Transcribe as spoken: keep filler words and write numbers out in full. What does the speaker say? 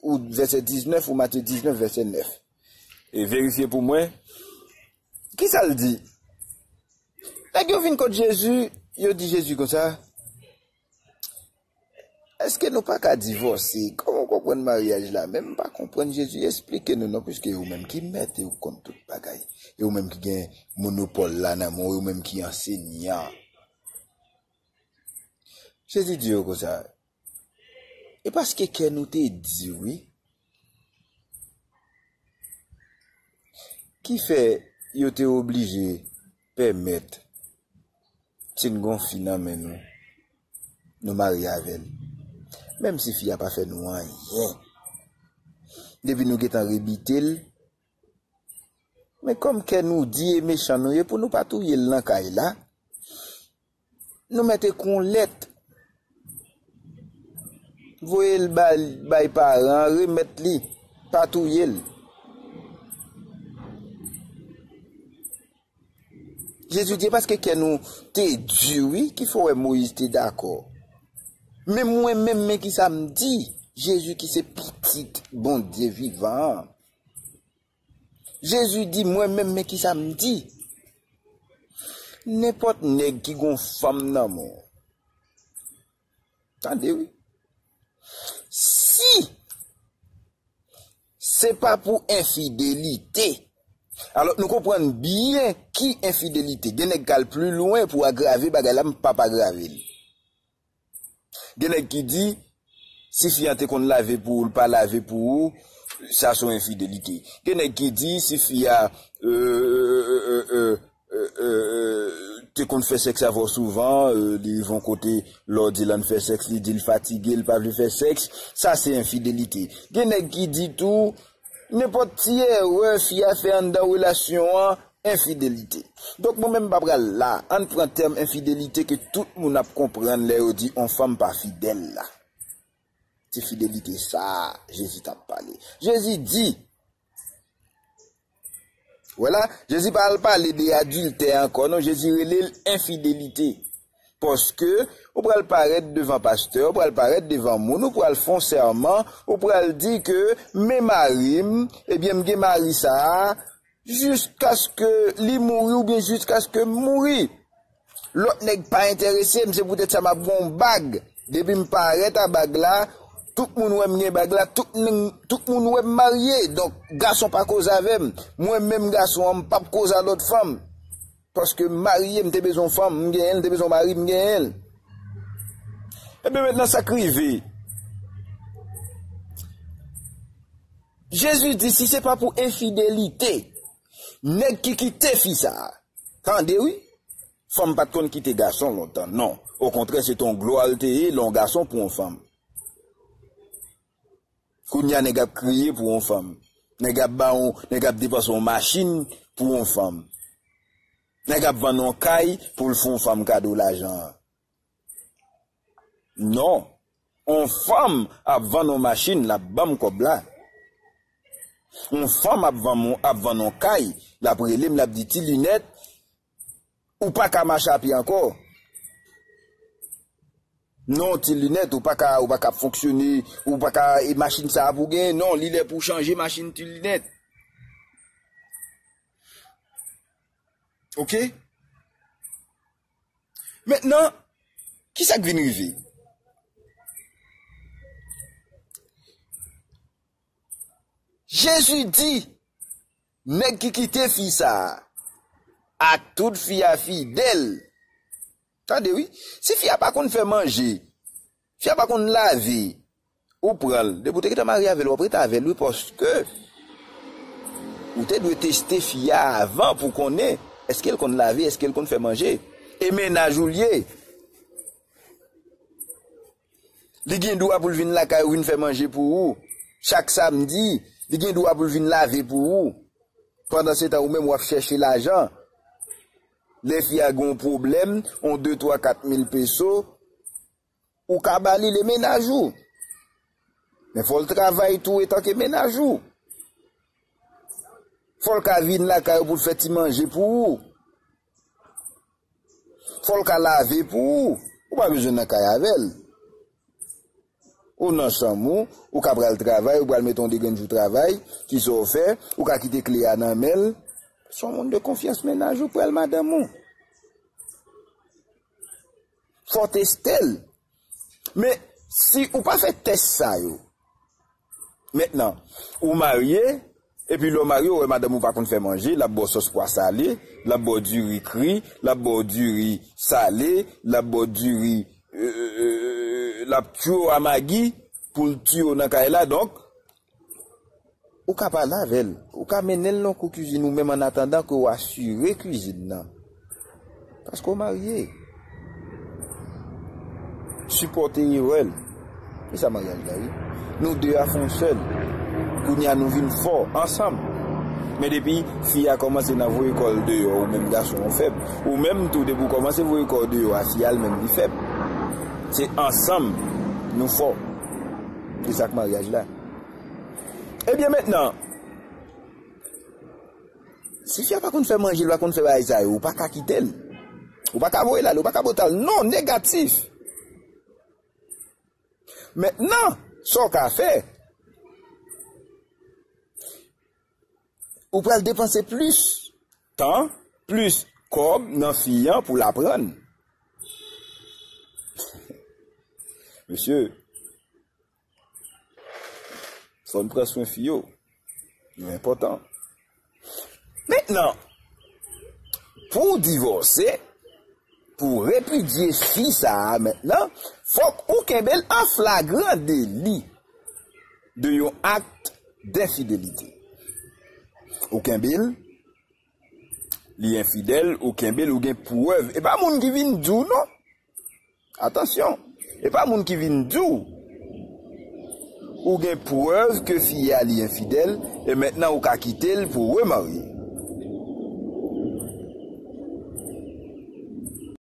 ou vèsè diznèf, ou Matye diznèf, vèsè nèf. E verifye pou mwen. Kisa l di? Nèg yo vin kot Jezi, yo di Jezi konsa, "Èske nou pa ka divòse? Kòman w konprann maryaj la?" Men m pa konprann Jezi, esplike nou non, piske e ou menm ki mèt, e ou konn tout bagay. E ou menm ki gen monopòl la nan men w, e ou menm ki ansenyan. Jezi di yo konsa, "E paske kè nou te di wi, ki fè yo te oblije pèmèt si n gon fi nan men nou, nou marye avè l. Menm si fi a pa fè nou anyen. Depi nou gentan rebite l, men kòm kè nou di e mechan nou ye pou nou pa touye l nan kay la, nou mèt ekri yon lèt, voye l bay, bay paran an, remèt li, pa touye l." Jezi di, "E paske kè nou te di wi, ki fè w wè Moyiz te dakò. Men mwen menm, men ki sa m di, Jezi ki se pitit Bondye vivan an." Jezi di, "Mwen menm, men ki sa m di. Nenpòt nèg ki gon fanm nan men w." Tande wi. Si se pa pou enfidelite. Alò, nou konprann byen ki enfidelite. Gen nèg k al pli lwen pou agrave bagay la, m p ap agrave l. Gen nèg ki di, si fi a te konn lave pou ou, l pa lave pou ou, sa se yon enfidelite. Gen nèg ki di, si fi a, euh, euh, euh, euh, euh, euh, te konn fè sèks avè w souvan, euh, li rive yon kote, lè w di l ann fè sèks, li di l fatige, l pa vle fè sèks, sa se enfidelite. Gen nèg ki di tou, nenpòt ti erè fi a fè anndan relasyon an, enfidelite. Donk, mwen menm, m pa pral la. Ann pran tèm enfidelite ke tout moun ap konprann lè yo di on fanm pa fidèl la. Se fidelite sa a Jezi t ap pale. Jezi di, wè la, Jezi pa al pale de adiltè ankò, non, Jezi rele l enfidelite. Paske ou pral parèt devan pastè, ou pral parèt devan moun, ou pral fè yon sèman, ou pral di ke men mari m, ebyen m gen mari sa a, jiskaske li mouri oubyen jiskaske m mouri. Lòt nèg pa enterese m, se poutèt sa m ap gen yon bag. Depi m parèt a bag la, tout moun wè m gen bag la, tout, moun- tout moun wè m marye. Donk, gason pa koze avè m. Mwen menm gason an, m p ap koze a lòt fanm. Paske m marye, m te bezwen yon fanm, m genyen l, m te bezwen yon mari, m genyen l. Ebyen, mentnan, sa k rive? Jezi di, si se pa pou enfidelite, nèg ki kite fi sa a, tande wi, fanm pa t konn kite gason lontan, non. Okontrè, se te yon glwa l te ye, lè yon gason pran yon fanm. Kounye a, nèg ap kriye pou yon fanm. Nèg ap ba yon, nèg ap depanse yon machin pou yon fanm. Nèg ap vann yon kay pou l fè yon fanm kado lajan an. Non. On fanm ap vann on machin, l ap ban m kòb la. On fanm ap vann on, ap vann on kay, l ap rele m, l ap di, "Ti Linèt, ou pa ka mache a pye ankò. Non, Ti Linèt, ou pa ka, ou pa ka fonksyone, ou pa ka, e machin sa a pou gen, non, li lè pou w chanje machin, Ti Linèt." Oke? Mentnan, ki sa k vin rive? Jezi di, nèg ki kite fi sa a, ak tout fi a fidèl. Tande wi, si fi a pa konn fè manje, fi a pa konn lave, ou pran l, depi w te gentan marye avè l, w ap rete avè l wi, paske ou te dwe teste fi a avan pou konnen èske l konn lave, èske l konn fè manje. E mennaj ou l ye. Li gen dwa pou l vin lakay ou vin fè manje pou ou chak samdi. Li gen dwa pou l vin lave pou ou. Pandan se tan, ou menm w ap chèche lajan. Lè fi a gen yon pwoblèm, yon de, twa, kat mil peso, ou ka ba li, li mennaj ou. Men fò l travay tou etanke mennaj ou. Fò l ka vin lakay ou pou l fè ti manje pou ou. Fò l ka lave pou ou. Ou pa bezwen nan kay avè l. ou nan chanm ou, ou ka pral travay, ou pral mete yon de grenn jou travay, kisa w fè, ou ka kite kle a nan men l. Se yon moun de konfyans mennaj ou pral madanm ou. Fò w teste l. Men, si ou pa fè tès sa yo, mentnan, ou marye, epi lè w marye, ou wè madanm ou pa konn fè manje, l ap ba w sòs pwa sale, l ap ba w diri kri, l ap ba w diri sale, l ap ba w diri, euh, euh, euh, l ap tiye w a magi pou l tiye w nan kay la. Donk, ou ka pale avè l, ou ka mennen l nan kou kizin ou menm, an atandan ke w asire kizin nan. Paske w marye. Sipòte erè l. E sa maryaj la ye. Nou de a fè yon sèl. Kounye a nou vin fò ansanm. Men depi fi a kòmanse nan voye kò l deyò, ou menm gason ou fèb. Ou menm tou depi w kòmanse voye kò w deyò a fi a, l menm li fèb. Se ansanm nou fò. Se sa k maryaj la. Ebyen mentnan, si fi a pa konn fè manje, l pa konn fè bagay sa yo, ou pa ka kite l. Ou pa ka voye l ale, ou pa ka bote al. Non, negatif. Mentnan, sa w ka fè, ou pral depanse plis tan, plis kòb nan fi an pou l aprann. Mesye, fò n pran swen fi yo. Yo enpòtan. Mentnan, pou w divòse, pou w repidye fi sa a mentnan, fòk ou kenbe l an flagran deli de yon akt denfidelite. Ou kenbe l, li enfidèl, ou kenbe l, ou gen prèv. E pa moun ki vin di w non. Atansyon, e pa moun ki vin di w, ou gen prèv ke fi a li enfidèl, e mentnan ou ka kite l pou w remarye.